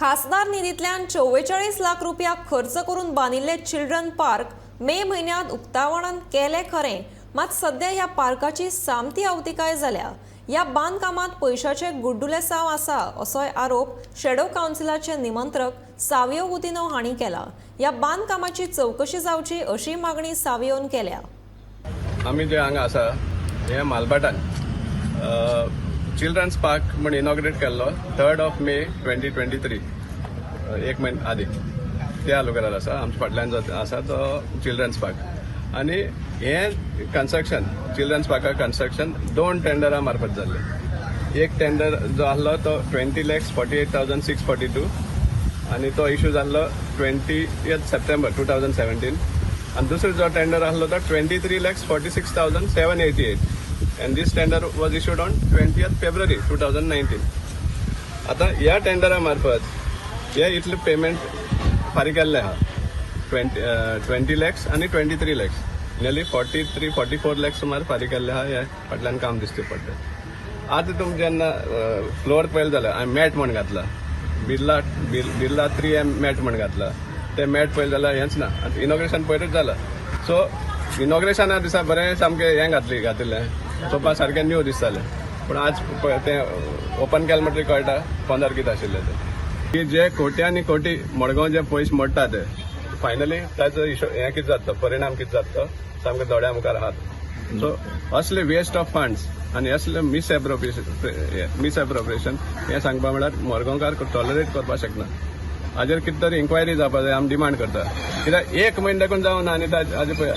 खासदार निधींतल्यान 44 लाख रुपया खर्च करून बांदिल्ले चिल्ड्रन पार्क मे म्हयन्यांत उक्तावणान केलें खरें, मात सध्या ह्या पार्काची सामती आवतिकाय जाल्या. ह्या बांदकामांत पयशाचे गुड्डुलेसांव आसा, असोय आरोप शेडो कावन्सिलाचे निमंत्रक सावियो गुदिन्हो हांणी केला. ह्या बांदकामाची चवकशी जावची, अशी मागणी सावियोन केल्या. आमी जे हांगा आसा, हे मालभाटान चिल्ड्रन्स पार्क म्हण इनॉग्रेट केल्लो 3rd of May 2023, एक म्हयनो आदी. त्या लुगरार आसा, आमच्या फाटल्यान जो आसा तो चिल्ड्रन्स पार्क. आनी हें कन्स्ट्रक्शन, चिल्ड्रन्स पार्का कन्स्ट्रक्शन दोन टेंडरा मार्फत जाल्लें. एक टेंडर जो आसलो तो 20,48,642 आनी तो इशू जाल्लो 20 September 2017. आनी दुसरो जो टेंडर आसलो तो 23,46,788 and this tender was issued on 20 February 2019. आतां ह्या टेंडरा मार्फत हे इतले पेमेंट फारीक केल्ले आहा, 20 लॅक्स आनी 23 lakhs, nearly 43, 44 lakhs सुमार फारीक केल्ले आहा. हे फाटल्यान काम दिसती पडटा. आतां तुमी जेन्ना फ्लोर पळयलें जाल्यार हांवें मॅट म्हण घातला, बिर्ला बिर्ला 3M mat म्हण घातला. ते मॅट पळयलें जाल्यार हेंच ना. आतां इनॉग्रेशन पयरूच जाला. सो इनॉग्रेशना दिसा बरें सामकें हें घातिल्लें, सोफा सारकें न्यू दिसतालें, पूण आज पळय तें ओपन केलें म्हणटकीर कळटा पंदर कितें आशिल्लें तें, की जे कोट्यांनी कोटी मडगांव जे पयशे मोडटा ते फायनली ताचो हिशो हें कितें जाता, परिणाम कितें जाता, सामकें दोळ्या मुखार आहात. सो असले वेस्ट ऑफ फंड्स आनी असले मिसएप्रोप्रिएशन हें सांगपा म्हळ्यार मडगांवकार टॉलरेट करपाक शकना. हाजेर कितें तरी इन्क्वायरी जावपा जाय, आमी डिमांड करता, कित्याक एक म्हयनो देखून जावना आनी हाजे पळया.